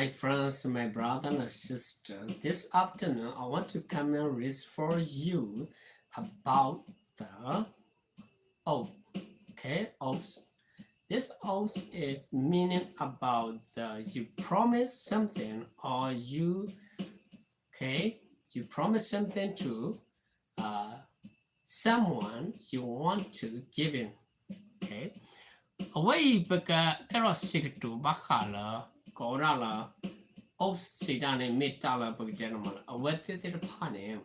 my friends, my brother and sister, this afternoon I want to come and read for you about the oath. Okay, oath. This oath is meaning about the you promise something or you okay you promise something to uh, someone you want to give in. Okay, အဝဲအံၤပကအဲၣ်ဒိးစံးကတိၤဘၣ်ဃးလၢ ကိးဝဲဒၣ်လၢ oath စံးတၢ်န့ၣ် မ့ၢ်တၢ်လၢပကတဲန့ၣ်မးလၢ အဝဲသ့ၣ်သ့ၣ်တဖၣ်န့ၣ်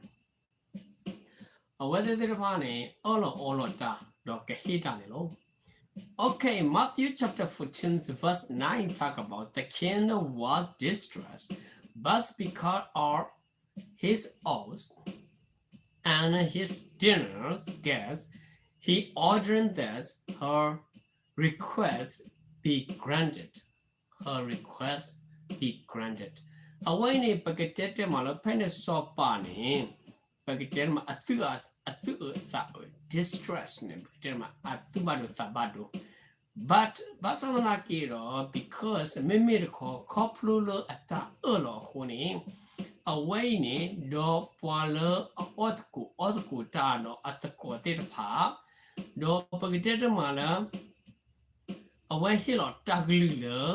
အဝဲသ့ၣ်သ့ၣ်တဖၣ်န့ၣ် အၢၣ်လီၤအီလီၤတၢ် ဒီးကဟ့ၣ်တၢ်န့ၣ်လီၤ. Okay, Matthew chapter fourteen, verse nine talk about the king was distressed, but because of his oath and his generous guest, he ordered that her request be granted. Her request be granted. အဝဲအံၤန့ၣ် ပကတဲတဲမးလၢ ဖဲန့ၣ်စီၤပၤန့ၣ် ပကတဲမး အသူၣ်အသးအုး distress န့ၣ် ပကတဲမး အသူၣ်ဘၣ်ဒိသးဘၣ်ဒိ but ဘၣ်ဆၣ်သနာ်က့ဒီး because မ့မ့ၢ်တခီ ခီဖျိလၢအတၢ်အၢၣ်လီၤအဃိန့ၣ် အဝဲအံၤန့ၣ် ဒီးပှၤလၢအအီၣ်သကိးအီသကိးတၢ်ဒီးအသကိးသ့ၣ်တဖၣ် ဒီးပကတဲတမးလၢ အဝဲဟ့ၣ်လီၤတၢ်ကလုၢ်လၢ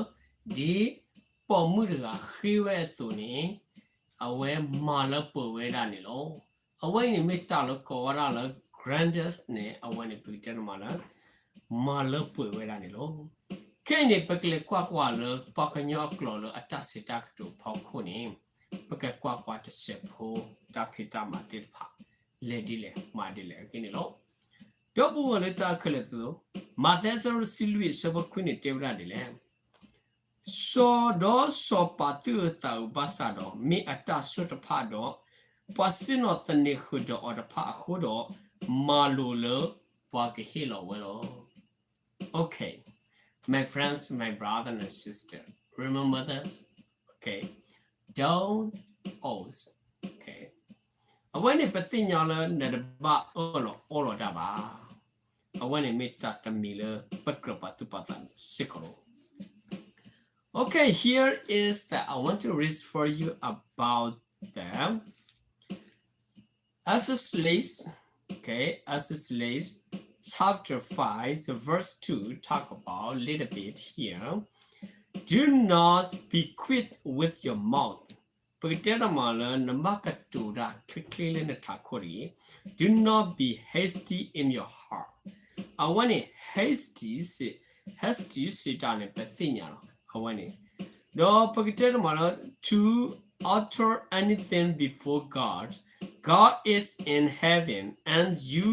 ဒ်ပိာ်မုၣ်တဂၤဃ့ဝဲအသိးန့ၣ် အဝဲမၤလၢပှဲၤဝဲဒၣ်န့ၣ်လီၤ. အဝဲအံၤန့ၣ်မ့ၢ်တၢ်လၢကိးဝဲဒၣ်လၢ granted န့ၣ် အဝဲန့ၣ်ပကတဲတမးလၢ မၤလၢပှဲၤဝဲဒၣ်န့ၣ်လီၤ. ခဲအံၤန့ၣ် ပကလဲၤကွၢ်ကွၢ်လၢပှၤကညီအကျိာ်လၢအတၢ်စံးတၢ်ကတိၤဖီခိၣ်န့ၣ် ပကကွၢ်ကွၢ်တစဲးဖိ တၢ်ဖံးတၢ်မၤသ့ၣ်တဖၣ် လဲၤဒ်လဲၣ်မၤဒ်လဲၣ်အဂ့ၢ်န့ၣ်လီၤ. ဒီပုၢ်ဝဲၢ်လၢတၢ်ခဲလၢာ်သ့ၣ်ဧၢ, မးသဲအဆၢဒိၣ်တဆံလွံၢ်အဆၢဖိခွံန့ၣ်တဲဝဲဒၣ်ဒ်လဲၣ်, စီၤဒီးစီၤပၤသူၣ်အုးသးအုးဘၣ်ဆၣ်ဒီး မ့ၢ်အတၢ်ဆိၣ်တဖၣ်ဒီး ပှၤဆ့ၣ်နီၤသန့ၤဃုာ်ဒီးအီၤတဖၣ်အဃိဒီး မၤလိာ်လၢပှၤကဟ့ၣ်လီၤဝဲလီၤ. Okay, my friends, my brother and sister, remember this? Okay, don't oath. Okay, အဝဲန့ၣ်ပသ့ၣ်ညါလၢနတဘၣ်အၢၣ်လီၤအီလီၤတၢ်ဘၣ်. အဝဲန့ၣ်မ့ၢ်တၢ်တမံၤလၢပကြၢးပာ်သူၣ်ပာ်သးစ့ၢ်ကီးလီၤ. Okay, here is that I want to read for you about the Exodus, okay, Exodus chapter five, verse two talk about a little bit here. Do not be quick with your mouth. ပကတဲတမးလၢ နဘၣ်ကတိၤတၢ်ချ့ချ့လၢနထးခိၣ်တဂ့ၤ. Do not be hasty in your heart. အဝဲန့ၣ် hasty စံး, hasty စံးတၢ်န့ၣ် ပသ့ၣ်ညါလီၤ. အဝဲန့ၣ် ဒီးပကတဲတမးလၢ to utter anything before God. God is in heaven and you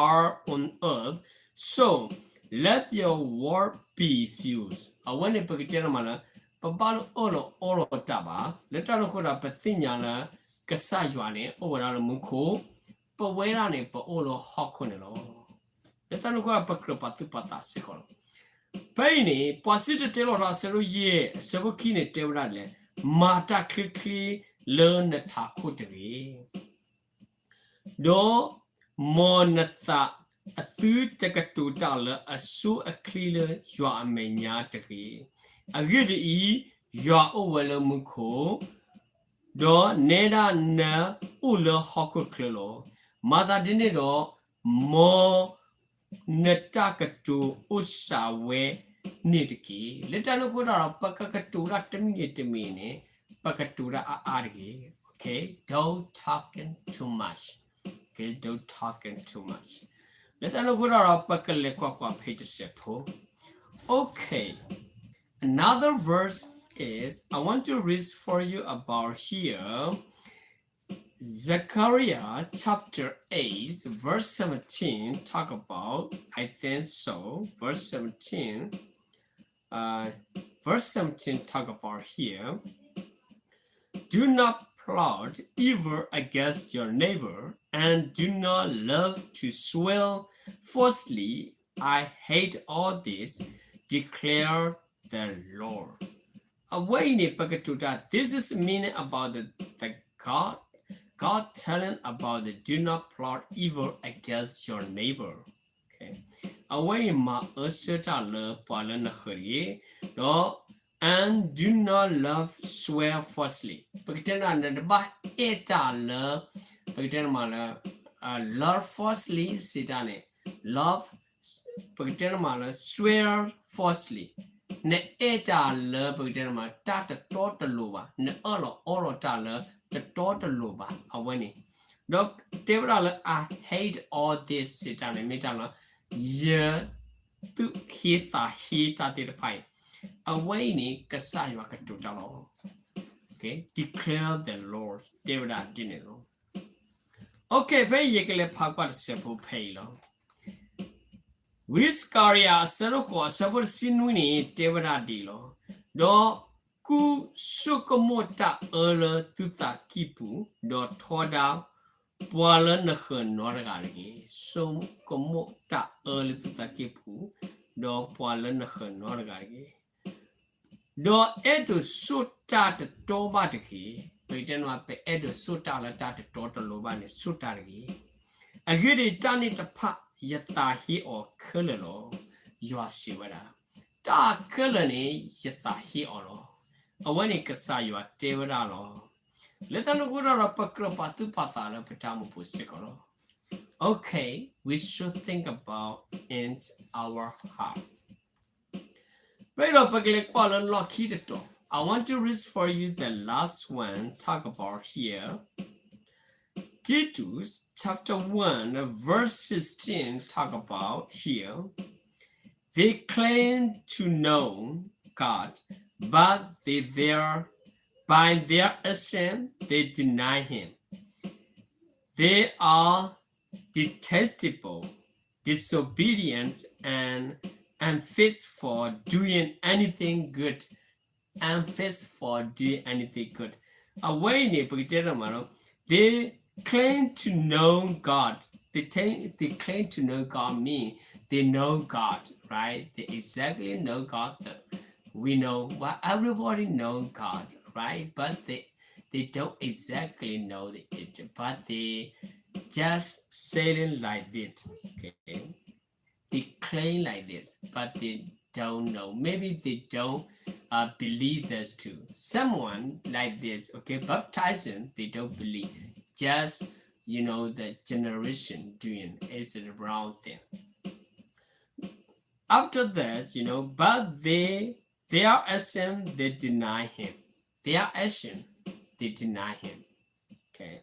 are on earth, so let your word be few. အဝဲန့ၣ်ပကတဲတမးလၢ ပဘၣ်လၢအၢၣ်လီၤအီလီၤတၢ်ဘၣ်. လၢတၢ်န့ၣ်အဃိဒီး ပသ့ၣ်ညါလၢ ကစၢ်ယွၤန့ၣ် အိၣ်ဝဲဒၣ်လၢမူခိၣ်, ပဝဲဒၣ်န့ၣ် ပအိၣ်လၢဟီၣ်ခိၣ်န့ၣ်လီၤ. လၢတၢ်န့ၣ်အဃိဒီး ပကြၢးပာ်သူၣ်ပာ်သးစ့ၢ်ကီးလီၤ. ဖဲအံၤန့ၣ် ပှၤစံၣ်တဲၤတဲလီၤတၢ်အဆၢဒိၣ်ယဲၢ် အဆၢဖိခံန့ၣ် တဲဝဲဒၣ်ဒ်လဲၣ်, မၤတၢ်ချ့ချ့လၢနထးခိၣ်တဂ့ၤ. ဒီးမ်နသးအသုတကတိၤတၢ်လၢအဆိအချ့လၢယွၤအမဲာ်ညါတဂ့ၤ. အဂ့ၢ်ဒ်အံၤ, ယွၤအိၣ်ဝဲလၢမူခိၣ်, ဒီးနဲဒၣ်နအိၣ်လၢဟီၣ်ခိၣ်ချၢလီၤ. မၤသးဒ်န့ၣ်ဒီး, မ်နတၢ်ကတိၤအိၣ်စှၤဝဲန့ၣ်တက့ၢ်. လၢတၢ်န့ၣ်အဃိဒီး ပကကတိၤတၢ်တမံၤဂ့ၤတမံၤန့ၣ် ပကတိၤတၢ်အါအါတဂ့ၤ. Okay, don't talking too much. Okay, don't talking too much. လၢတၢ်န့ၣ်အဃိဒီး ပကလဲၤကွၢ်ကွၢ်ဖဲတစဲးဖိ. Okay, another verse is, I want to read for you about here. Zechariah chapter eight, verse seventeen talk about, I think so, verse seventeen, uh, verse seventeen talk about here, do not plot evil against your neighbor, and do not love to swear falsely. I hate all this, declare the Lord. အဝဲအံၤန့ၣ် ပကတိၤတၢ်, this is meaning about the, the God, God telling about the do not plot evil against your neighbor. Okay. အဝဲအံၤမၤအၢစၢတၢ်လၢပှၤလၢနဃၢၤတဂ့ၤ, ဒီး and do not love swear falsely. ပကတဲန့ၣ် နတဘၣ်အဲၣ်တၢ်လၢ ပကတဲန့ၣ်မးလၢ love falsely စံးတၢ်န့ၣ် love ပကတဲန့ၣ်မးလၢ swear falsely နအဲၣ်တၢ်လၢ ပကတဲန့ၣ်မး တၢ်တတီတလိၤဘၣ်, နအၢၣ်လီၤအီလီၤတၢ်လၢတတီတလိၤဘၣ် အဝဲန့ၣ်, ဒီးတဲဝဲဒၣ်လၢ I hate all this စံးတၢ်န့ၣ် မ့ၢ်တၢ်လၢ ယသူၣ်ဟ့သးဟ့တၢ်သ့ၣ်တဖၣ်အံၤ, အဝဲအံၤန့ၣ် ကစၢ်ယွၤကတိၤတၢ်လီၤ. Okay, declare the Lord တဲဝဲဒၣ်ဒ်န့ၣ်လီၤ. Okay, ဖဲအံၤယကလဲၤဖးကွၢ်တစဲးဖိဖဲအံၤလီၤ. ဝံစကၤရယၤ အဆၢဒိၣ်ဃိး အဆၢဖိတဆံနွံန့ၣ် တဲဝဲဒၣ်ဒ်အံၤလီၤ. ဒီးကူၣ်ဆိကမိၣ်တၢ်အၢလၢသုသးကံၢ်ပူၤ, ဒီးထီဒါပှၤလၢနဃၢၤနီတဂၤတဂ့ၤ. ဆိကမိၣ်တၢ်အၢလၢသုသးကံၢ်ပူၤ, ဒီးပှၤလၢနဃၢၤနီတဂၤတဂ့ၤ. ဒီးအဲၣ်ဒိးဆိၣ်တၢ်တတီဘၣ်တဂ့ၤ. ပတဲန့ၣ် ပအဲၣ်ဒိးဆိၣ်တၢ်လၢတၢ်တတီတလိၤဘၣ်န့ၣ် ဆိၣ်တၢ်တဂ့ၤ. အဂ့ၢ်ဒ်အံၤ, တၢ်န့ၣ်တဖၣ် ယသးဟ့အီၤခဲလၢာ်လီၤ. ယွၤစံးဝဲဒၣ်, တၢ်ခဲလၢာ်န့ၣ် ယသးဟ့အီၤလီၤ. အဝဲန့ၣ်ကစၢ်ယွၤတဲဝဲဒၣ်လီၤ. လၢတၢ်န့ၣ်အဃိဒီး ပကြၢးပာ်သူၣ်ပာ်သးလၢပတၢ်အိၣ်မူပူၤစ့ၢ်ကီးလီၤ. Okay, we should think about in our heart. ပအဲၣ်ဒိးပကလဲၤကွၢ်လၢလီၢ်ခံတတီၤ. I want to read for you the last one, talk about here. Titus chapter one, verse sixteen, talk about here. They claim to know God, but they, their, by their action, they deny Him. They are detestable, disobedient, and unfit for doing anything good. Unfit for doing anything good. အဝဲအံၤန့ၣ် ပကတဲတၢ်မးလီၤ. They claim to know God. They, ta- they claim to know God mean they know God, right? They exactly know God. So we know what everybody know God, right? But they they don't exactly know it, but they just saying like this. Okay. They claim like this, but they don't know. Maybe they don't uh, believe this too. Someone like this, okay, baptizing, they don't believe. Just, you know, the generation doing is the wrong thing. After that, you know, but they, their action, they deny him. Their action, they deny him. Okay.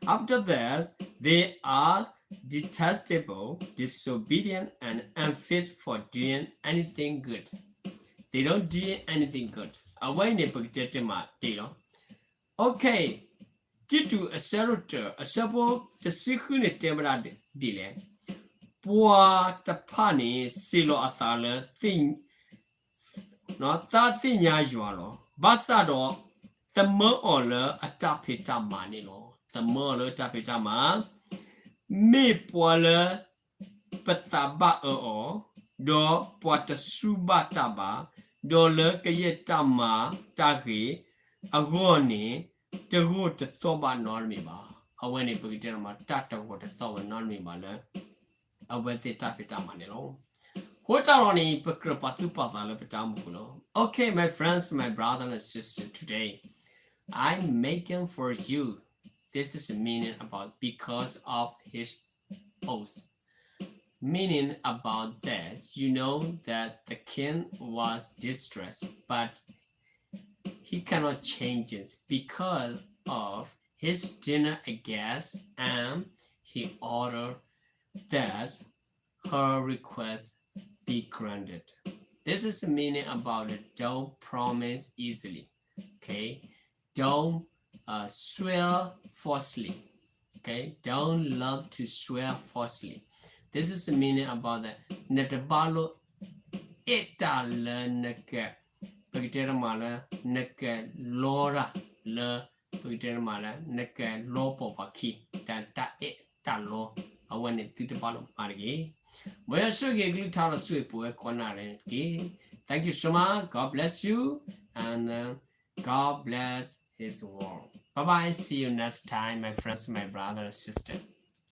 After this, they are detestable, disobedient, and unfit for doing anything good. They don't do anything good. အဝဲအံၤန့ၣ် ပကတဲတမးတ့ၢ်လီၤ. Okay. တံတူးအဆၢဒိၣ်တၢ အဆၢဖိတဆံဃုန့ၣ် တဲဝဲဒၣ်ဒ်လဲၣ်. ပှၤတဖၣ်န့ၣ် စံးလီၤအသးလၢ သးသ့ၣ်ညါယွၤလီၤ. ဘၣ်ဆၣ်ဒီး သမၢအီၤလၢအတၢ်ဖံးတၢ်မၤန့ၣ်လီၤ. သမၢအီၤလၢအတၢ်ဖံးတၢ်မၤ, မ့ၢ်ပှၤလၢပသးဘၣ်အၢအီၤ, ဒီးပှၤတစူၢ်ဘၣ်တၢ်ဘၣ်, ဒီးလၢကယဲၢ်တၢ်မၤတၢ်ဂ့ၤအဂီၢ်န့ၣ် တဂိာ်တသီၣ်ဘၣ်နီတမံၤဘၣ်. အဝဲန့ၣ် ပကတဲတမး တၢ်တဂိာ်တသီၣ်ဝဲနီတမံၤဘၣ်လၢ အဝဲသ့ၣ်တၢ်ဖံးတၢ်မၤန့ၣ်လီၤ. အဃိတၢ်လီၤန့ၣ် ပကြၢးပာ်သူၣ်ပာ်သးလၢပတၢ်အိၣ်မူပူၤလီၤ. Okay, my friends, my brother and sister, today I'm making for you. This is the meaning about because of his oath. Meaning about that, you know that the king was distressed, but he cannot change it because of his dinner guest, and he ordered that her request be granted. This is the meaning about the don't promise easily. Okay, don't uh, swear falsely. Okay, don't love to swear falsely. This is the meaning about the နတဘၣ်လိၣ်အဲၣ်တၢ်လၢနက ပကတဲတမးလၢ နကလီတၢ်လၢ ပကတဲတမးလၢ နကလီပိာ်ပှၤခံ တၢ်တၢ်အဲၣ်တၢ်လီ အဝဲန့ၣ်သုတဘၣ်လိၣ်မၤတဂ့ၤ. မ်ယွၤဆိၣ်ဂ့ၤအကလုၢ်ကထါဒီးဆိၣ်ဂ့ၤပဝဲကိးဂၤဒဲးတက့ၢ်. Thank you so much. God bless you and uh, God bless his world. Bye bye. See you next time, my friends, my brother and sister.